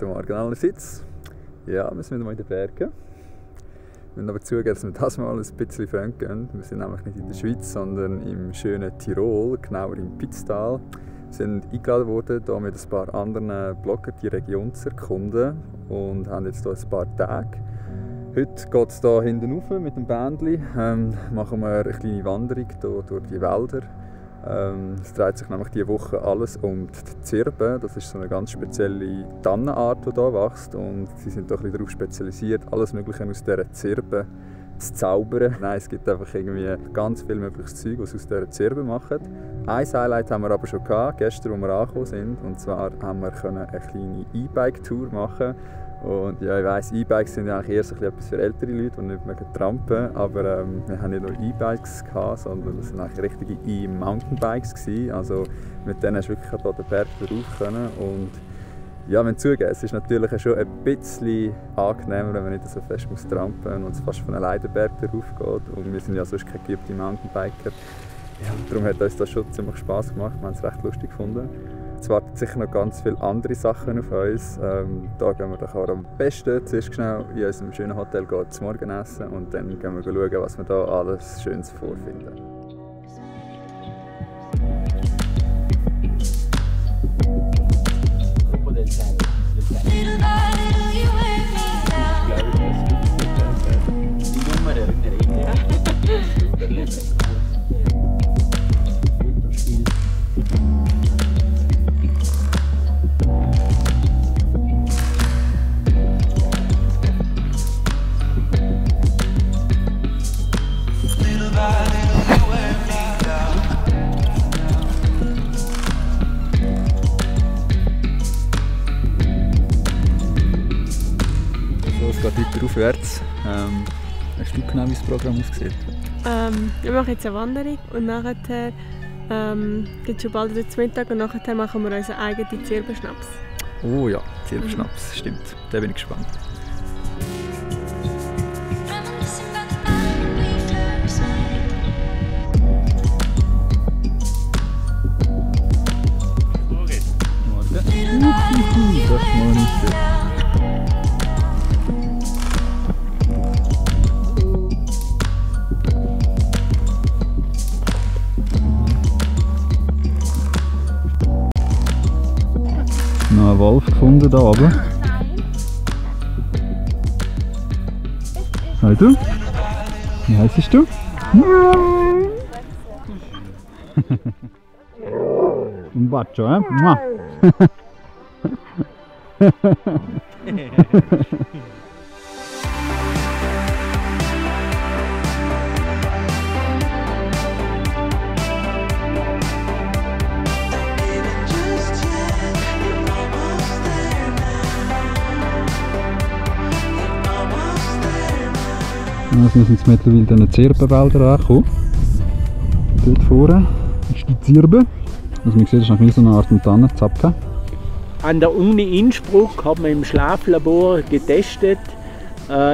Guten Morgen allerseits. Ja, wir sind wieder mal in den Bergen. Wir müssen aber zugeben, dass wir das mal ein bisschen fremd gehen. Wir sind nämlich nicht in der Schweiz, sondern im schönen Tirol, genauer im Pitztal. Wir sind eingeladen worden, hier mit ein paar anderen Bloggern die Region zu erkunden und haben jetzt hier ein paar Tage. Heute geht es hier hinten rauf mit dem Bändli. Machen wir eine kleine Wanderung hier durch die Wälder. Es dreht sich nämlich diese Woche alles um die Zirben. Das ist so eine ganz spezielle Tannenart, die hier wächst. Und sie sind doch ein bisschen darauf spezialisiert, alles Mögliche aus dieser Zirbe zu zaubern. Nein, es gibt einfach irgendwie ganz viel mögliches Zeug, was sie aus dieser Zirbe machen. Ein Highlight haben wir aber schon gehabt, gestern, als wir angekommen sind. Und zwar haben wir eine kleine E-Bike-Tour machen. Und ja, ich weiss, E-Bikes sind ja eigentlich eher so etwas für ältere Leute, die nicht mehr trampen. Aber wir haben nicht nur E-Bikes gehabt, sondern das waren eigentlich richtige E-Mountainbikes gewesen. Also mit denen hast du wirklich hier den Berg rauf können. Und ja, wenn zugeben, es ist natürlich schon ein bisschen angenehmer, wenn man nicht so fest muss trampen und es fast von alleine den Berg rauf geht. Und wir sind ja sonst keine geübte Mountainbiker. Ja, darum hat uns das schon ziemlich Spass gemacht. Wir haben es recht lustig gefunden. Es warten sicher noch ganz viele andere Sachen auf uns. Da gehen wir doch am besten zuerst schnell in unserem schönen Hotel zum Morgen essen und dann gehen wir schauen, was wir da alles Schönes vorfinden. Es geht weiter aufwärts. Hast du genau, wie das Programm aussieht? Wir machen jetzt eine Wanderung und nachher gibt es schon bald den Mittag und nachher machen wir unseren eigenen Zirbenschnaps. Oh ja, Zirbenschnaps, stimmt. Da bin ich gespannt. Das ist mal nicht schön. Noch einen Wolf gefunden hier oben. Hi du? Wie heisst du? Un bacio, eh? Also wir sind jetzt mittlerweile in den Zirbenwäldern angekommen. Dort vorne ist die Zirbe. Also man sieht, das ist noch so eine Art Tannenzapfen. An der Uni Innsbruck haben wir im Schlaflabor getestet.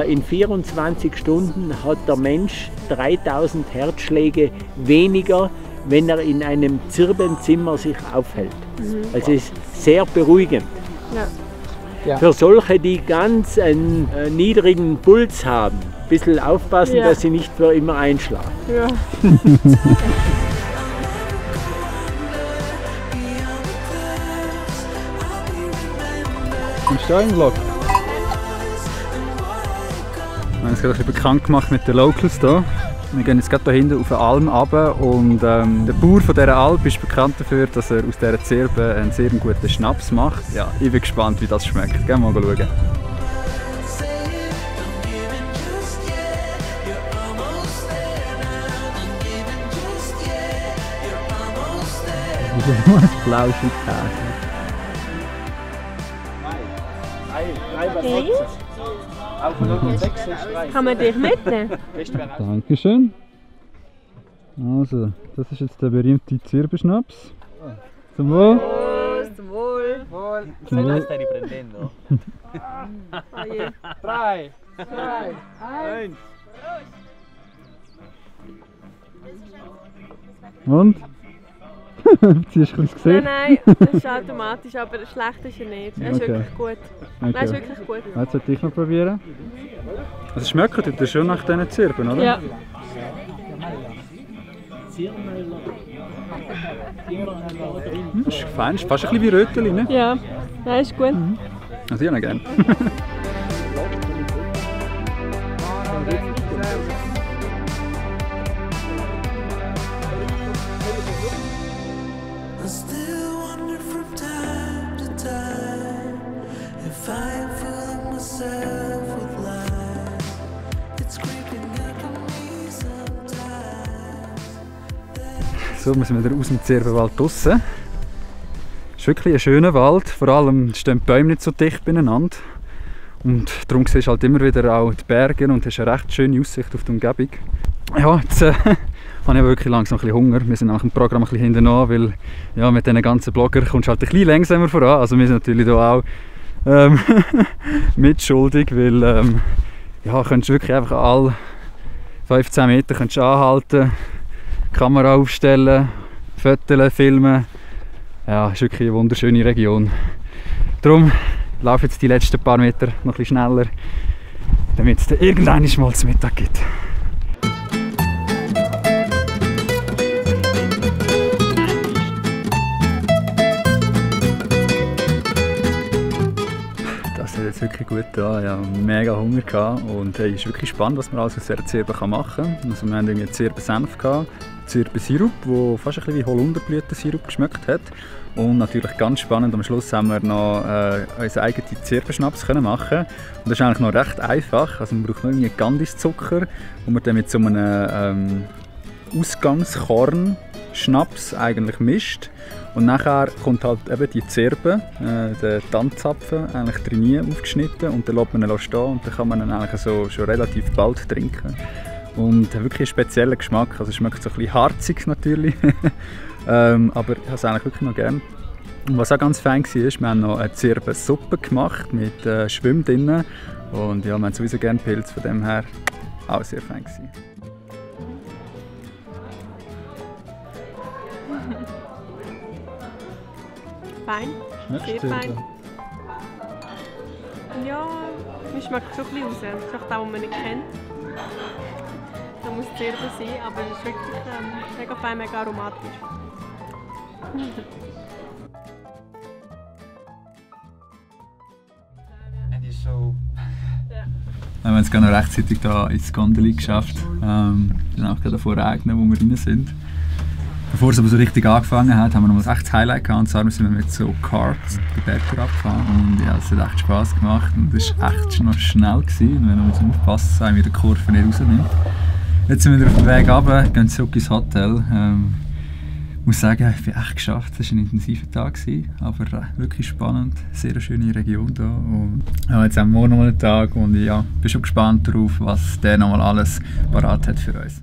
In 24 Stunden hat der Mensch 3000 Herzschläge weniger, wenn er in einem Zirbenzimmer sich aufhält. Also es ist sehr beruhigend. Ja. Ja. Für solche, die ganz einen niedrigen Puls haben, ein bisschen aufpassen, ja, dass sie nicht für immer einschlafen. Ja. Bist du auch im Vlog? Wir haben uns gerade ein bisschen bekannt gemacht mit den Locals hier. Wir gehen jetzt gerade hier hinten auf eine Alm runter und der Bauer von dieser Alp ist bekannt dafür, dass er aus dieser Zirbe einen sehr guten Schnaps macht. Ja, ich bin gespannt, wie das schmeckt. Gehen wir mal schauen. Das ist nur ein flauschig Käse. Okay. Kann man dich mitnehmen? Dankeschön. Also, das ist jetzt der berühmte Zirbenschnaps. Zum Wohl. Prost, zum Wohl. Zum Wohl. stai riprendendo. 3, 2, 1. Und? Ziehst du ins Gesicht? Nein, das ist automatisch, aber schlecht ist er nicht. Er ist Okay. wirklich gut. Okay. Er ist wirklich gut. Jetzt sollte ich noch probieren. Also schmeckt ihr schon nach diesen Zirben, oder? Ja. Das ist fein, ist fast ein bisschen wie Röteli, ne? Ja, er ist gut. Also ich auch gerne. I still wonder from time to time if I am fooling myself with lies. It's creeping up on me sometimes. So, wir sind wieder aus dem Zirbenwald draussen. Es ist wirklich ein schöner Wald, vor allem stehen die Bäume nicht so dicht beieinander. Und darum siehst du halt immer wieder auch die Berge und hast eine recht schöne Aussicht auf die Umgebung. Ja, jetzt habe ich wirklich langsam ein bisschen Hunger. Wir sind nach dem Programm ein bisschen hinten an, weil ja, mit diesen ganzen Bloggern kommst du halt ein bisschen langsamer voran. Also wir sind natürlich da auch mitschuldig, weil ja, könntest du wirklich einfach alle 15 Meter könntest du anhalten, Kamera aufstellen, Fotos, filmen. Ja, es ist wirklich eine wunderschöne Region. Darum laufe jetzt die letzten paar Meter noch ein bisschen schneller, damit es dann irgendwann mal zum Mittag gibt. Das hat jetzt wirklich gut da. Ich hatte mega Hunger gehabt und es ist wirklich spannend, was man alles aus dieser Zirbe machen kann. Also wir hatten irgendwie Zirbensenf, Zirbensirup, der fast ein bisschen wie Holunderblütensirup geschmeckt hat. Und natürlich ganz spannend, am Schluss haben wir noch unseren eigenen Zirbenschnaps machen. Und das ist eigentlich noch recht einfach. Also man braucht nur irgendwie Gandiszucker, den man dann mit so einem Ausgangskorn-Schnaps eigentlich mischt. Und nachher kommt halt eben die Zirbe, der Tandzapfen, eigentlich drin aufgeschnitten und dann lässt man ihn stehen und dann kann man ihn eigentlich so schon relativ bald trinken. Und hat wirklich einen speziellen Geschmack, also es schmeckt so ein bisschen harzig natürlich, aber ich habe es eigentlich wirklich noch gerne. Und was auch ganz fein war, wir haben noch eine Zirbensuppe gemacht mit Schwimm drin und ja, wir haben sowieso gerne Pilze, von dem her auch sehr fein gewesen. Fein, sehr fein. Ja, mir schmeckt schon ein bisschen raus. Das ist auch das, was man nicht kennt. Da muss Zirbe sein, aber es ist wirklich mega fein, mega aromatisch. Wir haben jetzt gerade noch rechtzeitig da ins Gondeli geschafft. Dann auch gerade vor Regnen, wo wir rein sind. Bevor es aber so richtig angefangen hat, haben wir noch ein echtes Highlight gehabt. Und zwar sind wir mit so Karts den Berg abgefahren. Und ja, es hat echt Spass gemacht. Und es war echt noch schnell gewesen. Und wenn man aufpassen muss, dass man die Kurve nicht rausnimmt. Jetzt sind wir wieder auf dem Weg runter, gehen zurück ins Hotel. Ich muss sagen, ich bin echt geschafft. Es war ein intensiver Tag, aber wirklich spannend. Sehr eine schöne Region hier. Und ja, jetzt haben wir morgen noch einen Tag und ja, bin schon gespannt darauf, was der noch mal alles parat hat für uns.